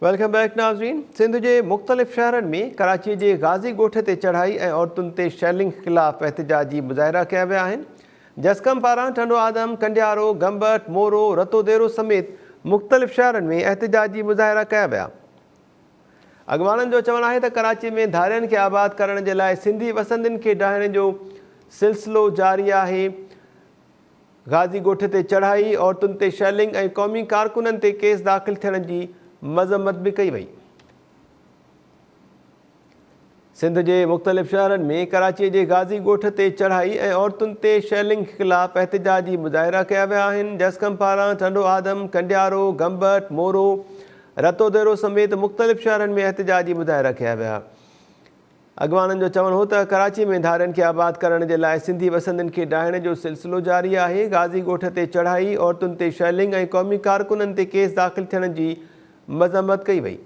Welcome back ناظرين سنڌ جي مختلف شهرن ۾ ڪراچي جي غازي ڳوٺ تي چڙهائي ۽ عورتن تي شيلنگ خلاف احتجاجي مظاهرا ڪيا ويا آهن جسقم پاران ٽنڊو آدم، ڪنڊيارو، گمبٽ، مورو، رتوديرو سميت مختلف شهرن ۾ احتجاجي مظاهرا ڪيا ويا. اڳواڻن جو چوڻ آهي ته ڪراچي ۾ ڌارين کي آباد ڪرڻ جي لاء سنڌي وسندين کي ڊاهڻ جو سلسلو جاري آهي. غازي ڳوٺ تي چڙهائي، عورتن تي شيلنگ ۽ قومي ڪارڪنن تي ڪيس داخل ٿيڻ جي مذمت به ڪئي وئي. سنڌ جي مختلف شهرن ۾ ڪراچي جي غازي ڳوٺ تي چڙهائي ۽ عورتن تي شيلنگ خلاف احتجاجي مظاهرا ڪيا ويا آهن. جسقم پاران ٽنڊو آدم، ڪنڊيارو، گمبٽ، مورو، رتوديرو سميت مختلف شهرن ۾ احتجاجي مظاهرا ڪيا ويا. اڳواڻن جو چوڻ هو ته ڪراچي ۾ ڌارين کي آباد ڪرڻ جي لاء سنڌي وسندين کي ڊاهڻ جو سلسلو جاري آهي، غازي ڳوٺ تي چڙهائي، عورتن تي شيلنگ ۽ قومي ڪارڪنن تي ڪيس داخل ٿيڻ جي مذمت ڪئي وئي.